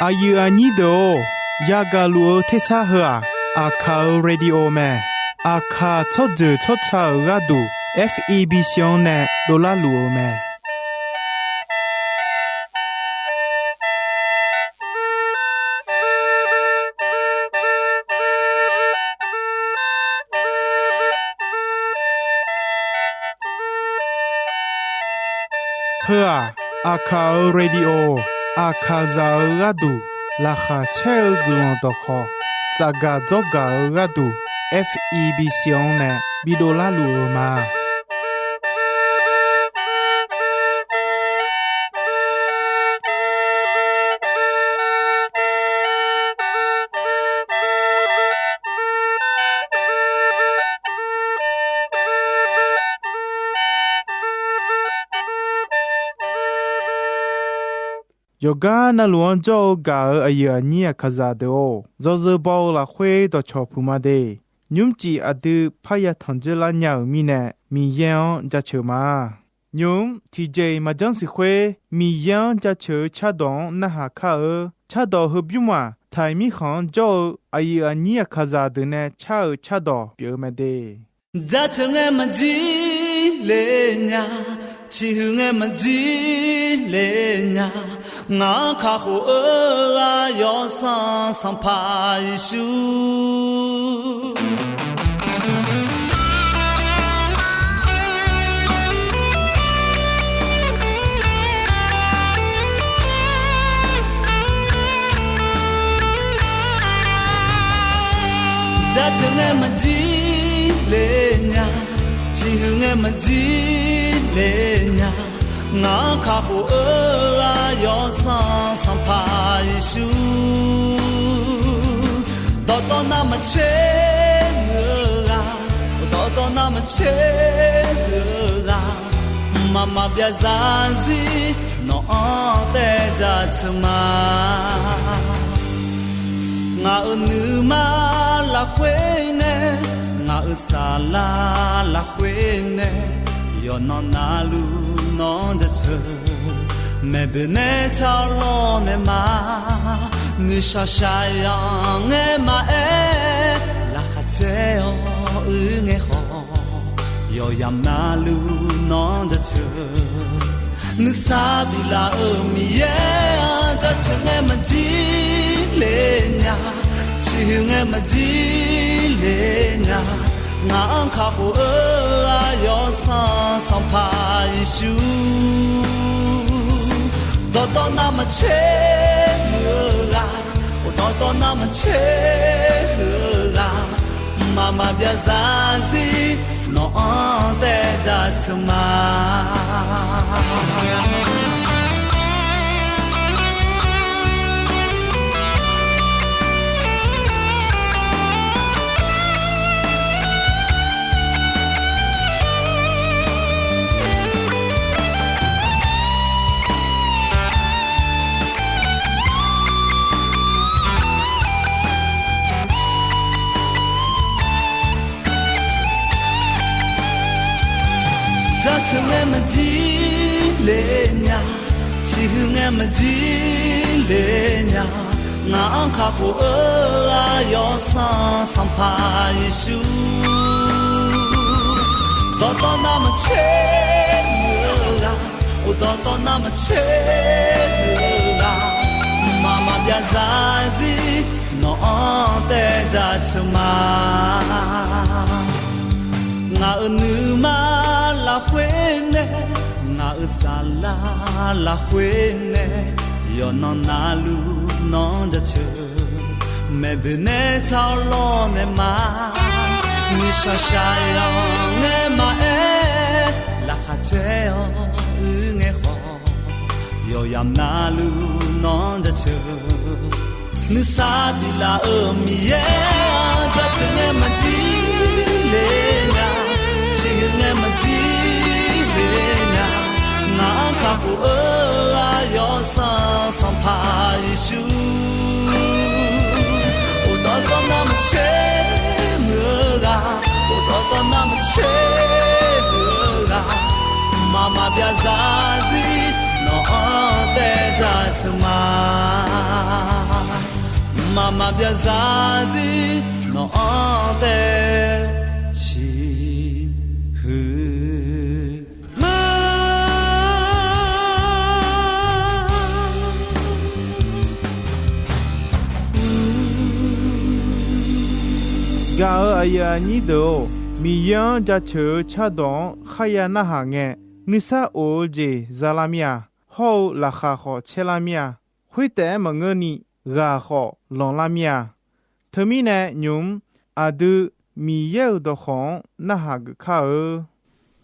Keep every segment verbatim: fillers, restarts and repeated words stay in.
Aqyuif aqnyir deuq-or, yagaq luf-eu tersar heu-aq, Aqkaq-euq radio mae. Aqkaq tsawrjeuq tsawrca-euq gharduq, F E B C-anr nae dovlar luf-eu mae. Heu-aq, Aqkaq-euq radio, Aqkaqzaq-euq gharduq laqkhaq caer-eu guiqlanq dawqkhawq, tsafgaq dzawrgaq-eu gharduq, F E B C-anr nae bidov larluf-eu ma. Yawqgar navluf-anr jawr-eu gaq-euq aqyuif aqnyir Aqkaqzaq deuq-or, yawzeu baw-eu lafkhoer dawqcawq puq ma de. Nymrcif aqdui parya tanq dzeur lar nya-euq mirnae, Miqyaer-anr jaceuq ma. Nymq-mr tiqjeq-iq maqjanr siq khoer, Miqyaer-anr jaceuq-eu cardawq-anr narhaq kar-eu. Cardawq heubymr-aq, Taiq mirkhanq-anr jawr-eu aqyuif aqnyir Aqkaqzaq deuq nae car-euq cardawq pyeuf-eu mae de. Jaceuq ngae maqjir le nya, ciqhuiq ngae maqjir le nya, ngaq-anr kakhof-eu ghaq Yawsanr Sanqpaq Yeqsur. Jaceuq ngae maqjir le nya, ciqhuiq ngae maqjir le nya, ngaq-anr kakhof-eu ghaq Yawsanr Sanqpaq Yeqsur. Dawqtawv navmaqtser muiq-eu ghaq, dawqtawv navmaqtser muiq-eu ghaq, mqmaq maqbyav zarzir nawq-anr taev jaceuq ma. Ngaq-euq nuima lafkhoer nae, ngaq-euq saflar lafkhoer nae, yawqnan navluf nawq-anr jaceuq. Maeqboeq nae car-awr lawrnaeq ma. Nuishaq shaqyanq ngae maqaer, laqkhaq caer-awr uir ngae khawf, yawqyamq navluf nawq-anr jaceuq. Nuisar biflaf-euq Miqyaer-anr jaceuq ngae maqjir le nya, ciqhuiq ngae maqjir le nya, ngaq-anr kakhof-eu ghaq Yawsanr Sanqpaq Yeqsur. Dawqtawv navmaqtser muiq-eu ghaq, dawqtawv navmaqtser muiq-eu ghaq, mqmaq maqbyav zarzir nawq-anr taev jaceuq ma. Jaceuq ngae maqjir le nya, ciqhuiq ngae maqjir le nya, ngaq-anr kakhof-eu ghaq Yawsanr Sanqpaq Yeqsur. Dawqtawv navmaqtser muiq-eu ghaq, dawqtawv navmaqtser muiq-eu ghaq, mqmaq maqbyav zarzir nawq-anr taev jaceuq ma. Ngaq-euq nuima lafkhoer nae, ngaq-euq saflar lafkhoer nae, yawqnan navluf nawq-anr jaceuq. Maeqboeq nae car-awr lawrnaeq ma. Nuishaq shaqyanq ngae maqaer, laqkhaq caer-awr uir ngae khawf, yawqyamq navluf nawq-anr jaceuq. Nuisar biflaf-euq Miqyaer-anr jaceuq ngae maqjir le nya, ciqhuiq ngae maqjir le nya, ngaq-anr kakhof-eu ghaq Yawsanr Sanqpaq Yeqsur. Dawqtawv navmaqtser muiq-eu ghaq, dawqtawv navmaqtser muiq-eu ghaq, mqmaq maqbyav zarzir nawq-anr taev jaceuq ma. Maqbyav zarzir nawq-anr tae ciqhuiq ma. Gaq-euq aqyuif aqnyir deuq-or, Miqyaer-anr jaceuq-eu cardawq-anr kharya narhaq ngae, nuisar of-eu jeq za lar mir-a. Hawr-eu laqkhaq khawf caer lar mir-a. Khoertaef-aer maqngeurni, ghaq khawf lanqlar mir-a. Teumirnae nymq-mr aqdui Miqyaer-euq dawqkawq-anr narhaq geuf kar-eu.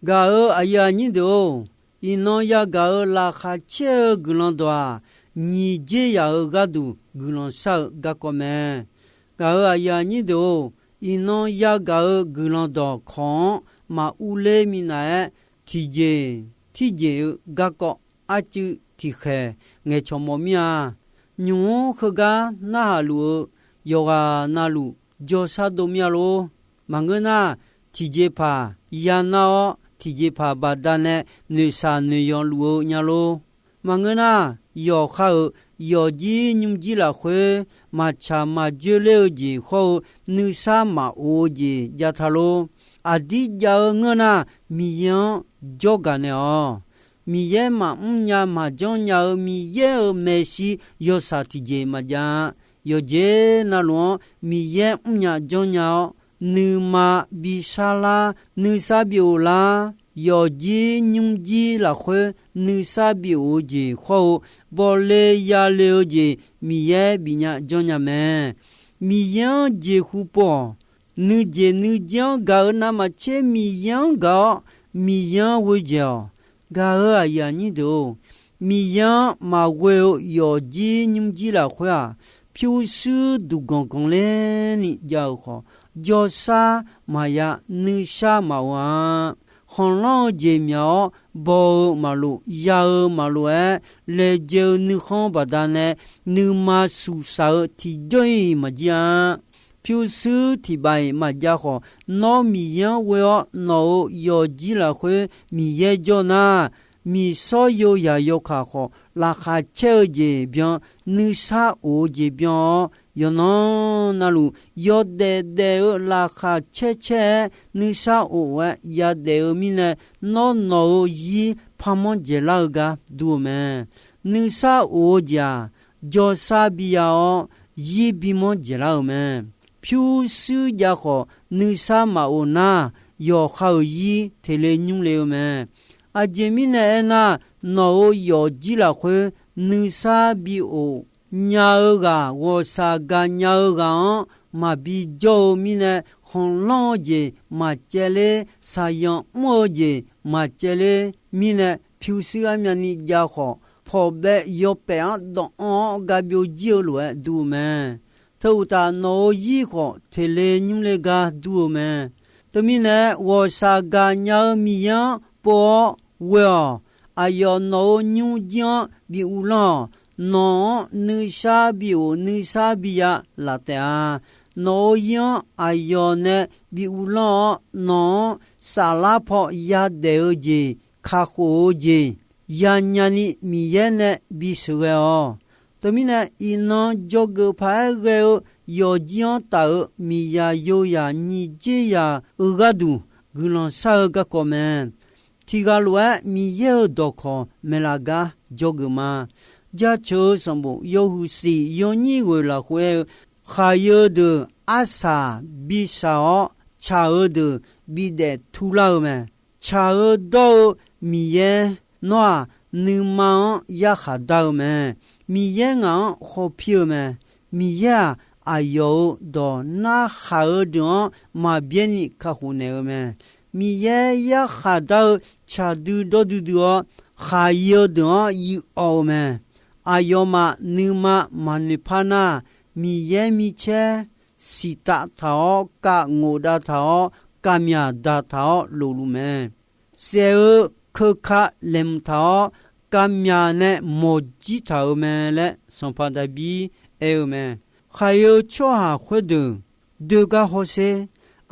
Gaq-euq aqyuif aqnyir deuq-or, iqnan yagaq-euq laqkhaq caer-eu guiqlanq dawq-aq, nyiq jer yaq-euq gharduq guiqlanq shar-eu garkawv mae. Gaq-euq aqyuif aqnyir deuq-or, iqnan yagaq-euq guiqlanq dawq kawq-anr maq urler minav-aer, tiqjeq tirjeq-eu garkawv arcuiv tiqkhaeq ngaeqcawq mawf mir-a. Nymq-mr heugar narhaq luf-eu yawqghaq navluf jawrshar dov mir-a lor. Maqngeur nar, tiqjeqpaq yanar-awr, tiqjeqpaq baqdanae noeqshaq noeqyawq luf-eu nya lor. Maqngeur nar, yawqha-euq yawqjir nymrjir lafkhoer maqtsaq maqjoer ler-eu jeq hawr-eu nuisar maqof-eu jeq jav ta lor. Aqdir jav-eu ngeur nar, Miqyaer-anr jawrgaq naeq-awq. Miqyaer maqmr nya maqjanr nya-eu Miqyaer-euq maeqshi yawshaq tiqjeq maqjav-a. Yawqjeq navluf-anr Miqyaer mrnya janrnya-awr, nuima bishar lar, nuisar bi of lar, yawqjir nymrjir lafkhoer nuisar bi of-eu jeq hawr-eu, bawle yale-eu jeq Miqyaer bifnya janrnya mae. Miqyaer-anr jeqhu pov-awq. Nuijeq nuijer-anr gaq-eu navmaqtser Miqyaer-anr gaq-awr, Miqyaer-anr ghoe jaeq-awq. Gaq-euq aqyuif aqnyir deuq-or, Miqyaer-anr maqghoe-eu yawqjir nymrjir lafkhoer-aq, pyurshuir duqganq ganq lerni jav-euq khawf, jawrshar maqya, nuisar maqof-a. Khanqlanr-eu jeq myaq-awr, baw-eu maqlof, ya-eu maqlof-aer, laejae-eu nuikhanr baqdanae nuima suqsaq-eu tiqjawr-iq maqjir-a. Pyurshuir tiqbaq-iq maqjav khawf, nawr Miqyaer-anr ghoe-awr nawq-euq yawqjir lafkhoer Miqyaer jawr nar, miqsawr yo yaq yawkaq khawf, laqkhaq caer-eu jeq byan, nuisar of-eu jeq byan-awr, yawqnan navluf yawdaef daef-eu laqkhaq caer caer-aer nuisar of-aer yadaef-eu mirnae, nawr nawq-euq zir parmanr dzaeqlar-eu gar dur-eu mae. Nuisar of-eu jeq-aq, jawrshar biya-awr, zir bimanr dzaeqlar-euq mae. Pyurshuir jav khawf, nuisar maqof nar, yawqha-euq zir teqle nymr le-eu mae. Aqjeq mirnae aernar, nawq-euq yawqjir lafkhoer nuisar bi of nya-eu ghaq, ghawqshaq gaqnya-eu ghaq-anr maqbi jawr-eu mirnae, khanqlanr-eu jeq maqcaev ler, shaqzanq mr-eu jeq maqcaev ler mirnae, pyurshuir armyavni jav khawf, pawqbaev yawpaef-anr dawq anr-awr ga byovjir-eu lof-aer dur-eu mae. Teu uqtaf, nawq-euq zir khawf teqle nymr le gar dur-eu mae. Teumirnae, ghawqshaq gaqnya-eu Miqyaer-anr pov-awr ghoe-awq. Aqyawf nawq-euq nymrjir-anr bi uvlanr-awq. Nawq-anr nuisar bi of, nuisar biya laf taef-a. Nawq-euq zir-anr aqyawf nae bi uvlanr-awr, nawq-anr saflar paw yadaef-eu jeq, kakhof-eu jeq, yanya ni Miqyaer nae bisheuq ghae-awq. Teumirnae, iqnan dzawgeuf paq-aer ghae-eu yawqjir-anr taf-euq miqzaq yoyaq nyiq jer yaq-euq gharduq guiqlanq shar-eu garkawv mae. Tiqghaq lof-aer Miqyaer-euq dawqkawq maeqlaf gar dzawgeuf ma. Jaceuq-eu sanqbof yawhuiq siq yawnyir ghoeq lafkhoer aer-eu, khaqyeu deuq arsaq bishaq-awr, tsaq-eu deuq bidaef turlar-eu mae. Tsaq-eu dawr-eu Miqyaer, nawr-aq, nuima-anr yarkhaq dar-eu mae. Miqyaer ngaq-anr khawf pir-eu mae. Miqyaer-aq, aqyawf-euq dawq narkhaq-eu deuq-anr maqbyaer ni kakhof naeq-eu mae. Miqyaer yarkhaq dar-eu tsaq dui dawr duidui-awr, khaqyeu deuq-anr yif awv-eu mae. Aqyawfmaf nuima maqnoeq par nar, Miqyaer micaer siqtav taq-awr, kav ngof dav taq-awr, kavmyaq daq taq-awr lofluf mae. Saef-eu keuka laeqhmq taq-awr, kavmyaq nae mawq jir taq-euq mae laer, Sanqpaq Daqbir aer-eu mae. Khaqyeu tsawrhaq khoerdeuq doe gar hawsher.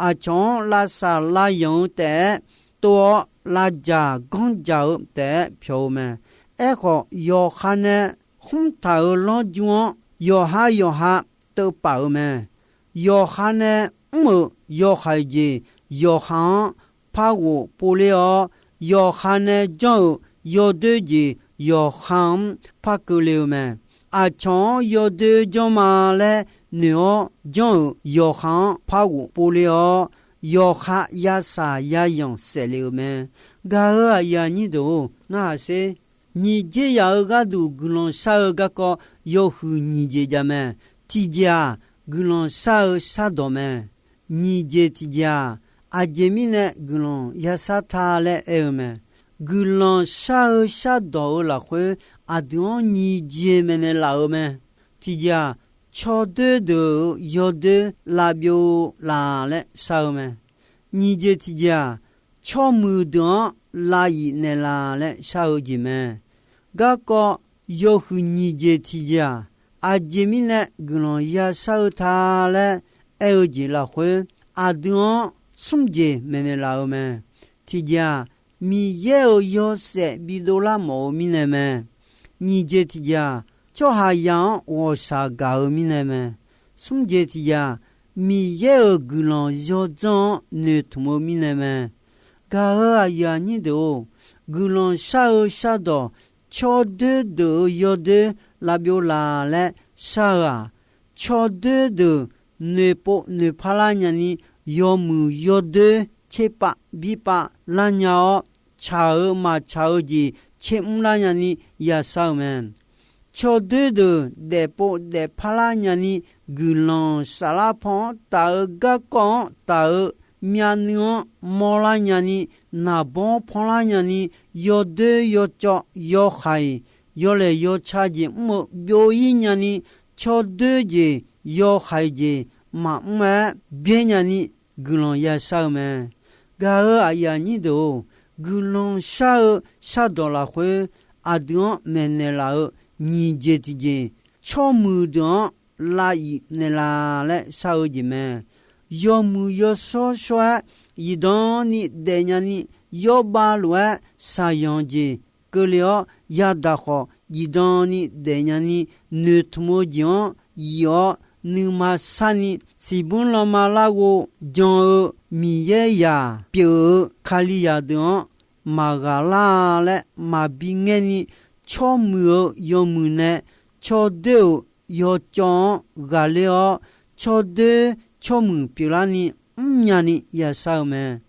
Aqcawq-anr lavsaq lavyanq-eu taef-aer tov-awr, lavdzaq ganrdzaq-eu taef-aer pyawq-eu mae. Aerkhawf, yawqha nae khmr taq-euq lanrjmr-anr yawqha yawqha teuvpaf-eu mae. Yawqha nae mr-euq yawhaiq jeq yawqha-anr par ghof povler-awr, yawqha nae janr-euq yawdoer jeq yawqha-anr par keuvle-eu mae. Aqcawq-anr yawdoer janr ma laer noeq-awr janr-euq yawqha-anr par ghof povler-awr, yawqha yasaq yazanq saefle-euq mae. Gaq-euq aqyuif aqnyir deuq-or, narhaq sher. Nyiq jeq yaf-eu gharduq guiqlanq shar-eu garkawv yawhuiq nyiq jeq jav mae. Tiqjeq-aq, guiqlanq shar-eu shardawq mae. Nyiq jeq tiqjeq-aq, aqjeq mirnae guiqlanq yashar ta laer aer-eu mae. Guiqlanq shar-eu shardawq-eu lafkhoer, aqdui-anr nyiq jeq maeqnaeq laf-eu mae. Tiqjeq-aq, tsawrdoer deuq-euq yawdoer lavbyov laf laer shar-eu mae. Nyiq jeq tiqjeq-aq, tsawrmuiq deuq-anr lav yif naeqlaf laer shar-eu jeq mae. Garkawv yawhuiq nyiq jeq tiqjeq-aq, aqjeq mirnae guiqlanq yashar-eu ta laer aer-eu jeq lafkhoer, aqdui-anr smr jeq maeqnaeq laf-eu mae. Tiqjeq-aq, Miqyaer-euq yawshaef bidov lar mawf-eu mirnae mae. Nyiq jeq tiqjeq-aq, tsawrhaqzaq-anr ghawqshaq gaq-eu mirnae mae. Smr jeq tiqjeq-aq, Miqyaer-euq guiqlanq yawdzanr-anr noeqtmq-eu mirnae mae. Gaq-euq aqyuif aqnyir deuq-or, guiqlanq shar-eu shardawq tsawrdoer deuq-euq yawdoer lavbyov laf laer shar-eu-aq, tsawrdoer deuq noeqpov noeqpar lar nyani, yawmuiq yawdoer tserpav birpav lar nya-awr, tsaq-eu maqtsaq-eu jeq tsermr lar nyani yashar-eu mae. Tsawrdoer deuq daefpov daefpar lar nyani, guiqlanq saflar paw-anr taf-eu garkawv-anr taf-eu myavnuiv-anr mawrlar nyani, naqbawr panlar nyani, yawdoer yawcawv yawhaiq yawlaeq yawca jeq mr-eu byov-ir nyani, tsawrdoer jeq yawhaiq jeq maqmr-aer byaer nyani, guiqlanq yashar-eu mae. Gaq-euq aqyuif aqnyir deuq-or, guiqlanq shar-eu shardawq lafkhoer, aqdui-anr maeqnaeq laf-eu nyiq jeq tiqjeq, tsawrmuiq deuq-anr lav yif naeqlaf laer shar-eu jeq mae. Yawmuiq yawshawr shawr-aer, zifdan ni daef nyani, yawrbav lof-aer shaqyanq jeq keuvle-awr yadaq khawf, zifdan ni daef nyani, noeqtmq-eu jeq-anr yif-awr nuima sharni, siqbymr lanma larghov jan-eu Miqyaer zaq pyeuf-eu Kalizaq deuq-anr maqghaq lar laer maqbi ngaerni, tsawrmuiq-eu yawmuiq nae tsawrdoer-euq yawcawv-anr ghaqler-awr, tsawrdoer tsawrmuiq pyeuflarni mrnya ni yashar-eu mae.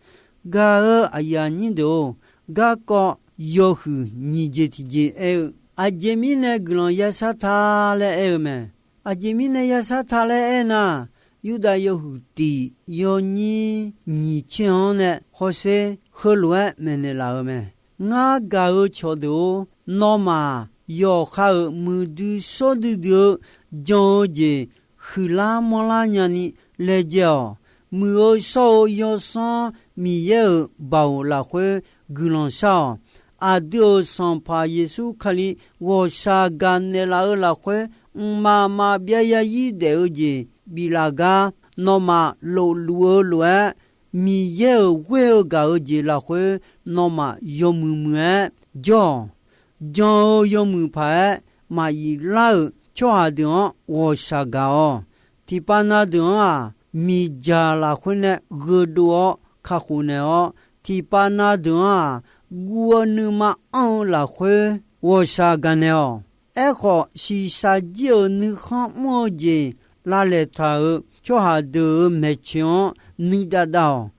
Gaq-euq aqyuif aqnyir deuq-or, garkawv yawhuiq nyiq jeq tiqjeq aer-eu, aqjeq mirnae guiqlanq yashar ta laer aer-eu mae. Aqjeq mirnae yashar ta laer aernar, Yurdav yawhuiq tiq yawnyir nyiq tser-anr nae hawsher heulof-aer maeqnaeq laf-eu mae. Ngar gaq-eu cawqdeuq-or, nawmaf yawqha-euq muiqdui shawrdui dui-eu jan-eu jeq huiqlar manrlar nyani laejae-awq. Muiq-eu shawr-eu Yawsanr Miqyaer-euq baoq lafkhoer guiqlanq shar-awq. Aqdui-euq Sanqpaq Yeqsur Kali ghawqshaq gaqnaeq laf-eu lafkhoer, mqmaq maqbyav yazir daef-eu jeq biflaf gar, nawmaf lofluf-eu lof-aer, Miqyaer-euq ghoer-eu gaq-eu jeq lafkhoer nawmaf yawmuiq muiq-aer jawr-awq. Jan-eu yawmuiq paq-aer maqyif lar-euq tsawrhaq deuq-anr ghawqshaq gaq-awq. Tiqpav na deuq-anr-aq, miqdzaq lafkhoer nae gheudov-awr kakhof naeq-awr, tiqpav na deuq-anr-aq, guv-eu nuima anr-eu lafkhoer ghawqshaq gaqnaeq-awq. Aerkhawf, shiqshaq jir-euq nuikhanr mr-eu jeq lavlaeq taq-euq tsawrhaq deuq-euq maeqtsoeq-anr nuidav dav-awq.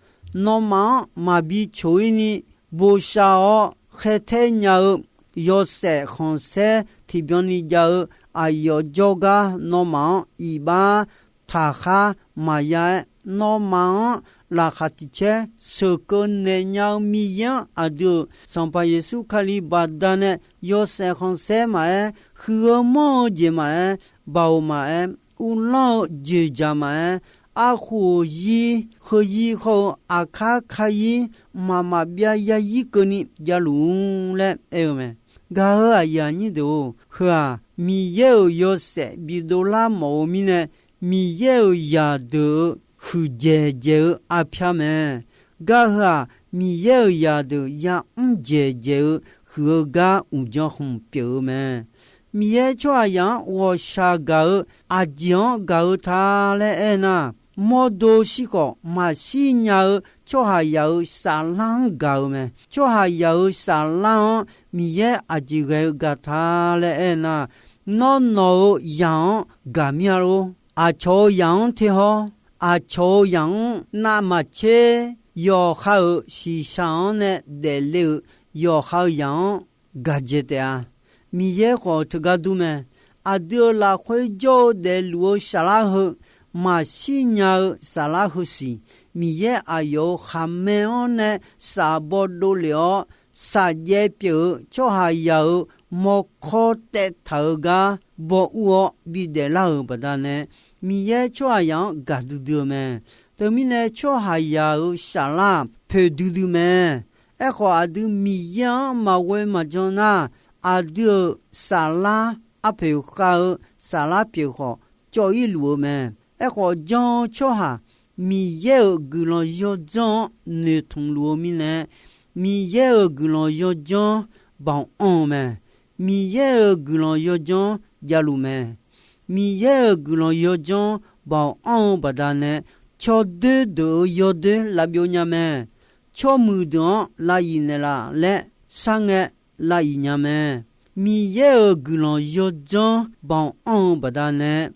Nawmaf-anr maqbi coq-ir ni bosav-awr khaertaer nya-eu yawshaef khanqsaer tiqbyan ni jav-eu aqyawf jawrgar nawmaf-anr iqbax taqkhar maqya-aer, nawmaf-anr laqkhaq tiq caer sheuqkeuv naeq nya-eu Miqyaer-anr aqdui-euq Sanqpaq Yeqsur Kali baqdanae yawshaef khanqsaer maqaer, huiq-eu manr-eu jeq maqaer, baoq maqaer, uvlanr-eu dzoeqdzaq maqaer, arkhof-euq zir, heuzir hawr-eu aqkar kayir, mqmaq maqbyav yazir keuvni javluf-ur laer aer-eu mae. Gaq-euq aqyuif aqnyir deuq-or, heu-aq, Miqyaer-euq yawshaef bidov lar mawf-eu mirnae, Miqyaer-euq zaqdeuq-euq huiqdzaeq dzaeq-eu arpyar mae. Gar heu-aq, Miqyaer-euq zaqdeuq yamr dzaeq dzaeq-eu huiq-eu gar uqdzan khmq pyeuf-eu mae. Miqyaer tsawrhaqzaq-anr ghawqshaq gaq-eu aqjeq-anr gaq-eu ta laer aernar, mawrdo shir khawf maqshir nya-eu tsawrhaqzaq-euq saflar-anr gaq-eu mae. Tsawrhaqzaq-euq saflar-anr Miqyaer aqjeq ghae-eu gaq ta laer aernar, nawr nawq-euq zaq-anr gaq mir-a lor. Aqcawq-euq zaq-anr ter hawr, aqcawq-euq zaq-anr navmaqtser yawqha-euq shiqshaq-anr nae daefle-euq yawqha-euq zaq-anr gaq dzae taef-a. Miqyaer khawf teugar dur mae. Aqdui-euq lafkhoer jawr-eu daefluf-eu saflar heu, maqshir nya-eu saflar heu siq, Miqyaer aqyawf-euq khaqmae-anr nae shafbaw dovlef-awr, shafjaev pyeuf-eu tsawrhaqzaq-euq mawrkawr taev taq-eu gar baw ur-awr bidaef lar-euq baqdanae, Miqyaer tsawrhaqzaq-anr gaq duidui-eu mae. Teumirnae tsawrhaqzaq-euq saflar-aq poeq duidui mae. Aerkhawf, aqdui Miqyaer-anr maqghoe maqjan nar, aqdui-euq saflar arpoeq khav-eu saflar pyeuf khawf cawv-ir luf-eu mae. Aerkhawf, jan-eu tsawrhaq Miqyaer-euq guiqlanq yawdzanr-anr noeqtmq luf-eu mirnae, Miqyaer-euq guiqlanq yawdzanr baoq anr-eu mae. Miqyaer-euq guiqlanq yawdzanr javluf mae. Miqyaer-euq guiqlanq yawdzanr baoq anr-eu baqdanae, cawdoer deuq-euq yawdoer lavbyov nya mae. Tsawrmuiq deuq-anr lav-iq naeqlaf laer sharngae lav-iq nya mae. Miqyaer-euq guiqlanq yawdzanr baoq anr-eu baqdanae,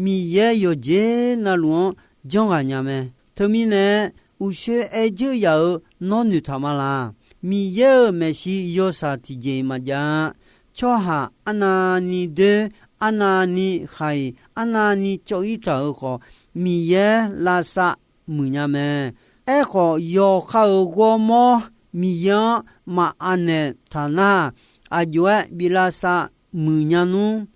Miqyaer yawqjeq navluf-anr janrghaq nya mae. Teumirnae, uqshoe aer dzeur yaf-euq nawr noeqtaq ma laq? Miqyaer-euq maeqshi yawshaq tiqjeq-iq maqjav-a. Tsawrhaq arnavni doer, arnavni khaq-iq, arnavni cawv-ir taq-euq khawf, Miqyaer lavsav muiqnya mae. Aerkhawf, yawqha-euq ghawrmawr Miqyaer-anr maqanaeq taq nar, aqjox-aer bi lavsav muiqnya nmr.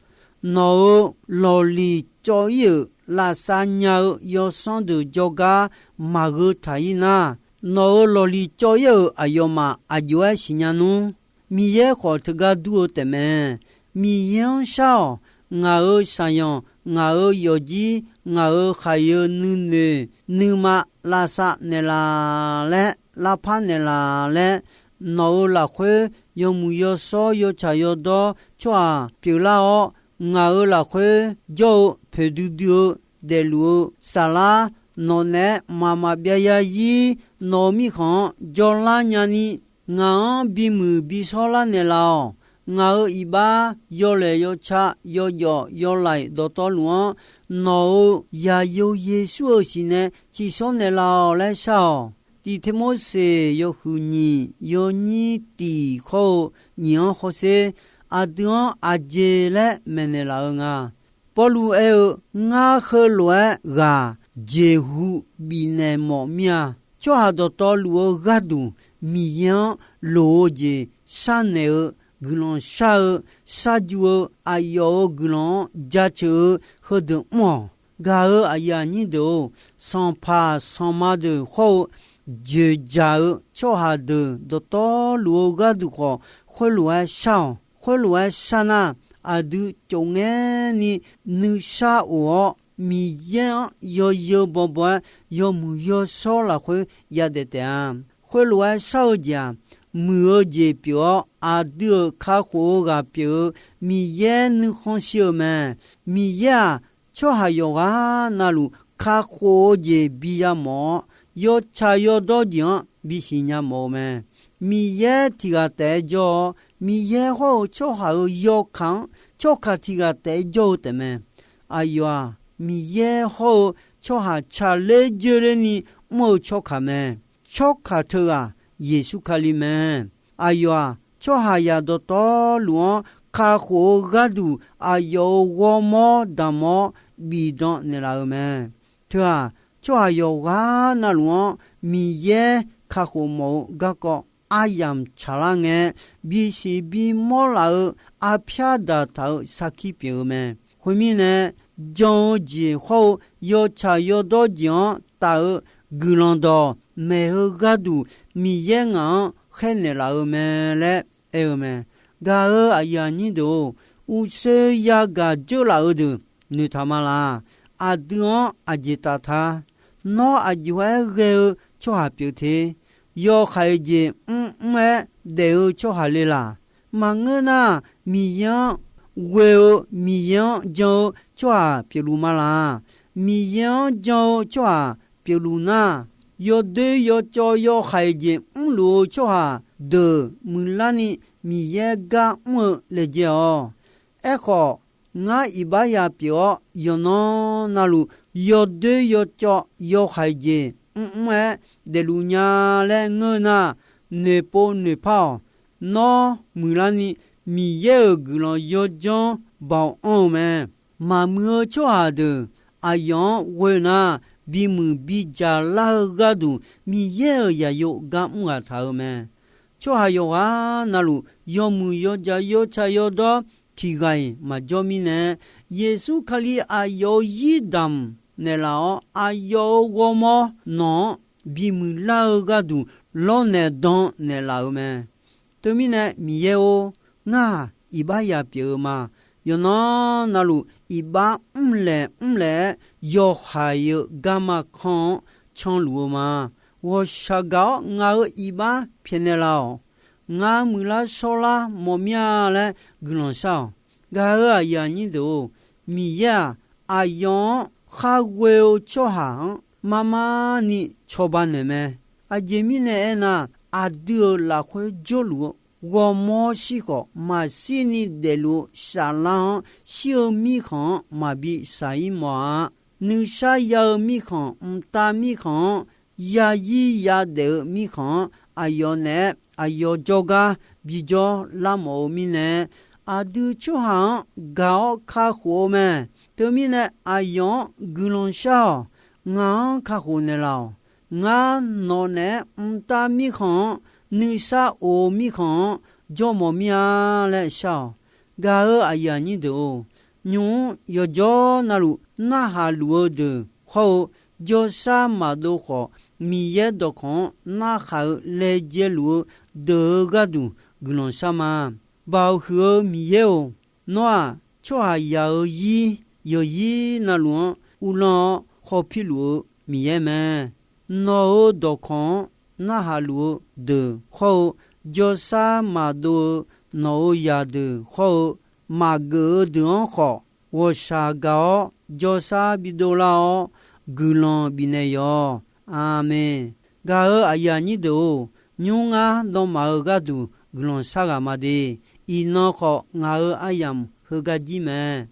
Nawq-euq lawqliq cawv-ir-euq lavsav nya-eu yawsanr deuq jawrgar maqgheu taq-ir nar, nawq-euq lawqliq cawv-ir-euq aqyawfmaf aqjox-aer siqnya nmr. Miqyaer khawf teugar dur-eu taefmae. Miqyaer-anr shar-awq. Ngaq-euq shaqyanq, ngaq-euq yawfjir, ngaq-euq khaq-eu nuinoeq, nuima lavsav naeqlaf laer, lavpar naeqlaf laer, nawq-euq lafkhoer yawmuiq yawshawr yawtsaq yawdawr tsawrhaq pyeuflar-awr, ngaq-euq lafkhoer jawr-eu poeqdui dui-eu daefluf-eu saflar, nawq naeq-aer mqmaq maqbyav yarzir nawq-euq mirkhanq-anr jawrlar nyani, ngaq-anr bimuiq bishawrlar naeqlaf-awq. Ngaq-euq iqbax yawlaeq yawca yawjawf yawlaiq dawqtawvluf-anr, nawq-euq Zaqyo Yeqsur-euq siqnae ciqshawr naeqlaf-awq laer shar-awq. Tiqte Morseq yawhuiq nyiq yawnyir tiq hawr-eu nyiq-anr hawsher, aqdui-anr aqjeq laer maeqnaeq laf-eu nga. Pawrluv aer-eu, Ngar heulof-aer ghaq jeqhu bifnaeq mawf mir-a. Tsawrhaq dawqtawvluf-eu gharduq Miqyaer-anr loq-eu jeq sharnaeq-eu, guiqlanq shar-eu, sharju-eu, aqyawf-euq guiqlanq-anr jaceuq-eu heudeuq mr-awq. Gaq-euq aqyuif aqnyir deuq-or, sanqpaq sanqma deuq hawr-eu joeqjaq-eu tsawrhaq deuq dawqtawvluf-eu gharduq khawf, khoerlof-aer shar-awq. Khoerlof-aer shar nar, aqdui cofngaer ni nuishar of-awr, Miqyaer-anr yawzeu bawbaw-aer yawmuiq yawshawr lafkhoer yadaef taef-a. Khoerlof-aer shar-eu jeq-aq, muiq-eu jeq pyeuf-awr, aqdui-euq kakhof-eu ghaq pyeuf-eu Miqyaer nuikhanr shir-eu mae. Miqyaer-aq, tsawrhaq yawqghaq navluf kakhof-eu jeq biya mawf-awr, yawtsaq yawdawr jeq-anr bisiq nya mawf-eu mae. Miqyaer tiq ghaq taef-aer jawr-awr, Miqyaer hawr-eu tsawrhaq-euq yawkaq-anr tsawrkaq tiq ghaq taef-aer jawr-eu taefmae. Aqyawf-aq, Miqyaer hawr-eu tsawrhaq tsaqler joerlerni mr-eu tsawrkaq mae. Tsawrkaq teughaq Yeqsur Kali mae. Aqyawf-aq, tsawrhaqzaq dawqtawvluf-anr kakhof-eu gharduq, aqyawf-euq ghawrmawr damq-awr bifdan naeqlaf-eu mae. Teughaq, tsawrhaq yawqghaq navluf-anr Miqyaer kakhof mawf-eu garkawv aryamq tsaqlar ngae, bisiq bimawr laf-eu arpyar daqtaq-eu sarkir pyeuf-eu mae. Khoermirnae, jan-eu jeq hawr-eu yawtsaq yawdawr jeq-anr taf-eu guiqlanq dawq maeq-eu gharduq, Miqyaer ngaq-anr khaernaeq laf-eu mae laer aer-eu mae. Gaq-euq aqyuif aqnyir deuq-or, uqshoe yagaq dzeurlaf-eu deuq noeqtaq ma laq? Aqdui-anr aqjeq taf ta? Nawr aqjox-aer ghae-eu tsawrhaq pyeuf te? Yawhaiq jeq mrmr-aer daef-eu tsawrhaq le laq? Maqngeur nar, Miqyaer-anr ghoe-eu Miqyaer-anr jan-eu tsawrhaq pyeufluf ma laq? Miqyaer-anr jan-eu tsawrhaq pyeufluf nar, yawdoer yawcawv yawhaiq jeq mrluf-eu tsawrhaq deuq muiqlarni Miqyaer gar mr-eu laejae-awq. Aerkhawf, ngar iqbax ya pyeuf-awr, yawqnan navluf yawdoer yawcawv yawhaiq jeq mrmr-aer daefluf nya laer ngeur nar, noeqpov noeqpar-awq. Nawr muiqlarni Miqyaer-euq guiqlanq yawdzanr baoq anr-eu mae. Maqmuiq-eu tsawrhaq deuq aqyawf-anr ghoe nar, bimuiq bidzaq lar-eu gharduq Miqyaer-euq zaqyo gar mr ghaq taq-eu mae. Tsawrhaq yawqghaq navluf yawmuiq yawdzaq yawtsaq yawdawr tiq ghaq-iq maqjawr mirnae, Yeqsur Kali aqyawf-euq zir damq naeqlaf-awr, aqyawf-euq ghawrmawr nawq-anr bimuiq lar-eu gharduq lawrnaeq dan naeqlaf-euq mae. Teumirnae Miqyaer-or, ngar-aq iqbax ya pyeuf-eu ma. Yawqnan navluf iqbax mrlaeq mrlaeq-aer yawhaiq-eu garma kanr-anr canluf-eu ma. Ghawqshaq gaq-awr ngaq-euq iqbax pyaeqnaeq laf-awq. Ngar muiqlar shawrlar mawf mir-a laer guiqlanq shar-awq. Gaq-euq aqyuif aqnyir deuq-or, Miqyaer-aq, aqyawf-anr kharghoe-eu tsawrhaq-anr mar mar ni cawba naeq mae. Aqjeq mirnae aernar, aqdui-euq lafkhoer jawrluf-eu ghawrmawr shir khawf, maqshirni daefluf-eu saflar-anr shir-eu mirkhanq-anr maqbi shaq-ir mawf-a. Nuisar ya-eu mirkhanq, mqtav mirkhanq-anr, yazir yadaef-eu mirkhanq-anr aqyawf naeq-aer aqyawf jawrgar bijawr lar mawf-eu mirnae, aqdui tsawrhaq-anr gaq-awr kakhof-eu mae. Teumirnae aqyawf-anr guiqlanq shar-awq. Ngaq-anr kakhof naeqlaf-awq. Ngar nawq naeq-aer mqtav mirkhanq-anr, nuisar of-eu mirkhanq-anr jawr mawf mir-a laer shar-awq. Gaq-euq aqyuif aqnyir deuq-or, nymq-mr yawqjawr navluf narhaq luf-eu deuq hawr-eu, jawrshar maqdov khawf, Miqyaer dawqkawq-anr narhaq-eu laejae luf-eu deuq-euq gharduq guiqlanq shar ma. Baoq huiq-eu Miqyaer-or, nawr-aq, tsawrhaqzaq-euq zir yawqzir navluf-anr uvlanr-awr khawpir luf-eu Miqyaer mae. Nawq-euq dawqkawq-anr narhaq luf-eu deuq hawr-eu, jawrshar maqdov-eu nawq-euq zaqdeuq hawr-eu, maqgeuf-eu deuq-anr khawf, ghawqshaq gaq-awr jawrshar bidov lar-awr, guiqlanq bifnaeq yawq. Aqmeq. Gaq-euq aqyuif aqnyir deuq-or, nymr ngar nawmaf-euq gharduq guiqlanq shar ghaq ma de. Iqnan khawf, ngaq-euq aryamq heugar jir mae.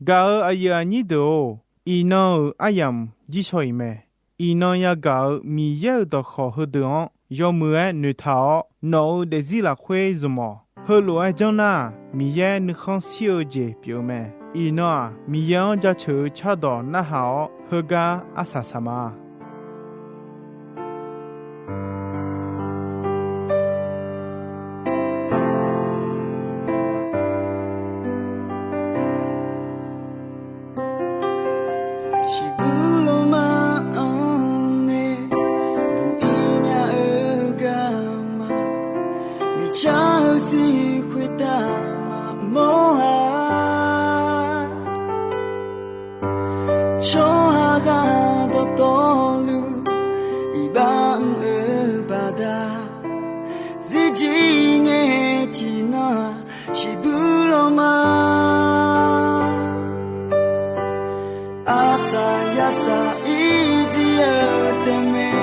Gaq-euq aqyuif aqnyir deuq-or, iqnan-euq aryamq jir shaw-iq mae. Iqnan yagaq-euq Miqyaer-euq dawqkawq heudeuq-anr yawmuiq-aer noeqtaq-awr, nawq-euq daefzir lafkhoer zmq-awq. Heulof-aer janr nar, Miqyaer nuikhanr shir-eu jeq pyeuf-eu mae. Iqnan-aq, Miqyaer-anr jaceuq-eu cardawq narhaq-awr, heugar arsaq saq ma. Shiqbuir lawrma-anr nae buq-ir nya-eu garma, miqcar-eu zir khoertav maqmawr-a. Tsawrhaqzaq dawqtawvluf iqbax mr-eu baqda, zirjir ngae tiqnan-aq, shiqbuir lawrma, arsaq yarsaq ir jir-eu taef mae.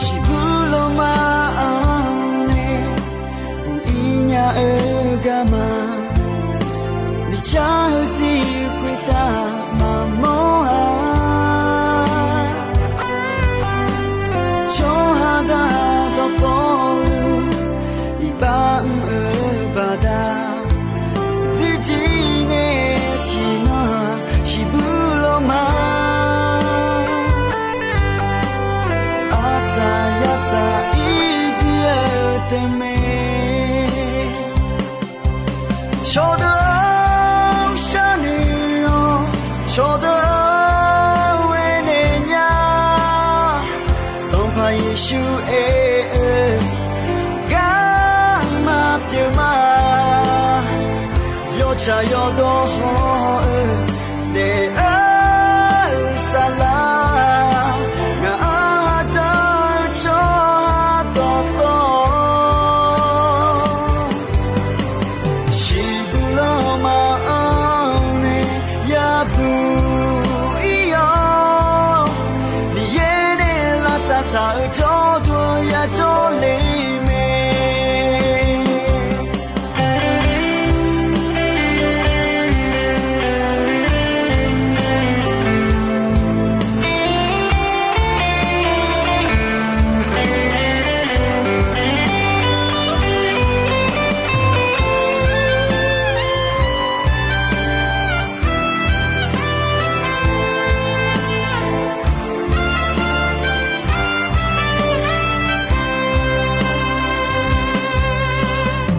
Shiqbuir lawrma-anr nae buq-ir nya-eu garma, miqcar-eu zir khoertav maqmawr-a. Tsawrhaqzaq dawqtawvluf iqbax mr-eu baqda, zirjir ngae tiqnan shiqbuir lawrma, arsaq yarsaq ir jir-eu taef mae. Cawqdeuq-anr sharnoeq-awr, cawqdeuq-anr aernaeq nya. Sanqpaq Yeqsur aer-eu garma pyeuf ma. Yawtsaq yawdawr haw-eu daef-eu saflar, ngaq-anr hadzaq-eu tsawrhaq dawqtawv dawrduq yajawr le mae.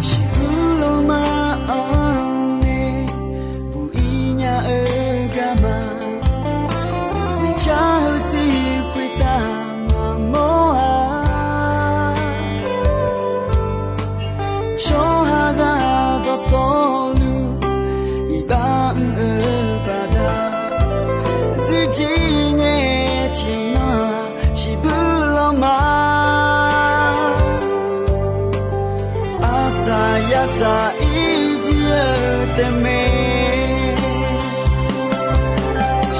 Shiqbuq lanma-anr nae buq-ir nya-eu garma, miqcar heusiq khoertav maqmawr-a. Tsawrhaqzaq dawqtawvluf iqbax mr-eu baqda, zirjir ngae tiqnan-aq, shiqbuq lanma, arsaq yarsaq irjir-eu taef mae.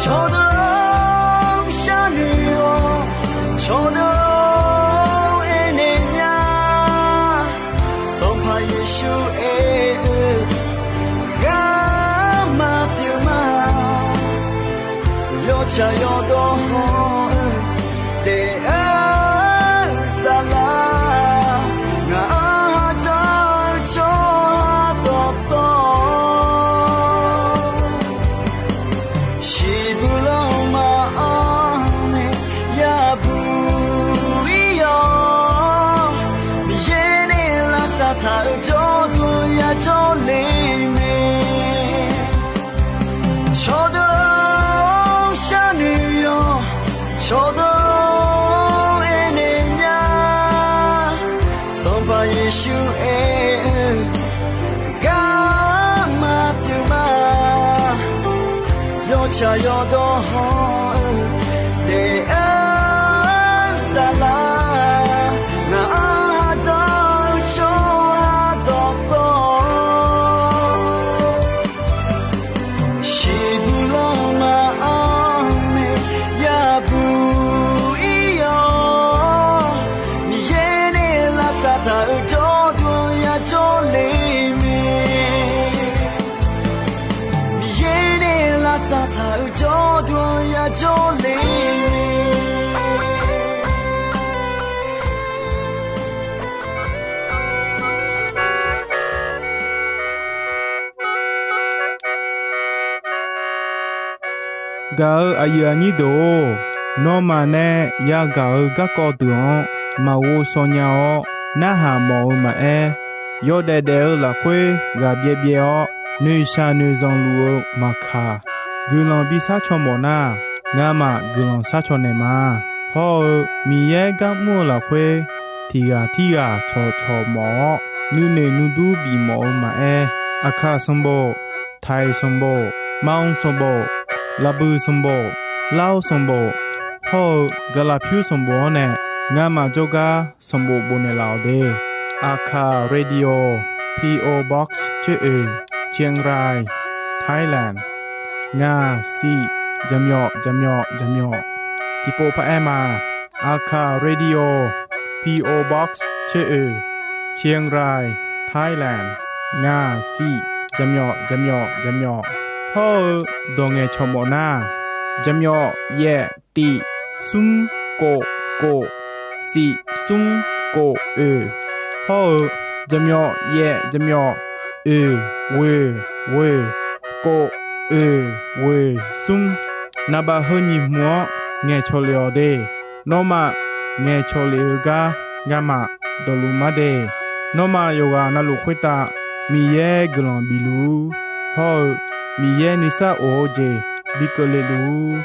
Cawqdeuq-or, sharnoeq-awq, cawqdeuq-or, aernaeq nya. Sanqpaq Yeqsur aer-eu garma pyeuf ma. Yawtsaq yawdawr hawr-eu daef-eu saflar, ngaq-anr hadzanr-eu tsawrhaq dawqtawv, shiqbuq lanma-anr nae yabuq-ir-awq. Miqyaer nae lavsav taq-euq jawrduq yajawr le mae. Cawqdeuq-or, sharnoeq-awq, cawqdeuq-or, aernaeq nya. Sanqpaq Yeqsur aer-eu garma pyeuf ma. Yawtsaq yawdawr hawr-eu daef-eu saflar, ngaq-anr hadzanr-eu tsawrhaq dawqtawv, shiqbuq lanma-anr nae yabuq-ir-awq. Miqyaer nae lavsav taq-euq jawrduq yajawr le mae. Miqyaer nae lavsav taq-euq jawrduq yajawr le mae. Gaq-eu aqyuif aqnyir deuq-or, nawmaf nae yagaq-eu garkawv deuq-anr maqghov shaw nya-awr narhaq mawf-eu maqaer, yawdaef daef-eu lafkhoer ghaq byaev byaev-awr noeqshaq noeqzanq luf-eu maqkaq, guiqlanq bi sharcaw mawf nar, ngamaf guiqlanq sharcaw naeq ma. Hawr-eu Miqyaer gar mr-eu lafkhoer tiq ghaq tirghaq cawqcawq mawf-awr nuinoeq nuidur bifmawf-eu maqaer, Aqkaq sanqbof, Taiq sanqbof, Manq sanqbof, Laqbuiq sanqbof, Lar-eu sanqbof, hawr-eu Gaqlaqpyur sanqbof-anr nae ngamaf jawrgar sanqbof bofnaeq laf-awq de. Aqkaq Radio, P O Box tser oeq, Chiang Rai, Thailand, ngaq siq jaqmyawf jaqmyawf jaqmyawf. Tiqpov paq-aer ma. Aqkaq Radio, P O Box tser oeq, Chiang Rai, Thailand, ngaq siq jaqmyawf jaqmyawf jaqmyawf. Hawr-eu dawq ngaeqcawq mawf nar, jaqmyawf yaef tiq smr kof kof siq smr kof oeq, hawr-eu jaqmyawf yaef jaqmyawf oeq ghoeq ghoeq kof oeq ghoeq smr. Naqbaf heu nyiq hmq-anr ngaeqcawq lef-awq de. Nawmaf ngaeqcawq lef-eu gar ngamaf dawqluf mar de. Nawmaf yawqghaq navluf khoertav Miqyaer guiqlanq bif luf-ur, hawr-eu Miqyaer nuisar of-eu jeq bi keuvle luf-ur.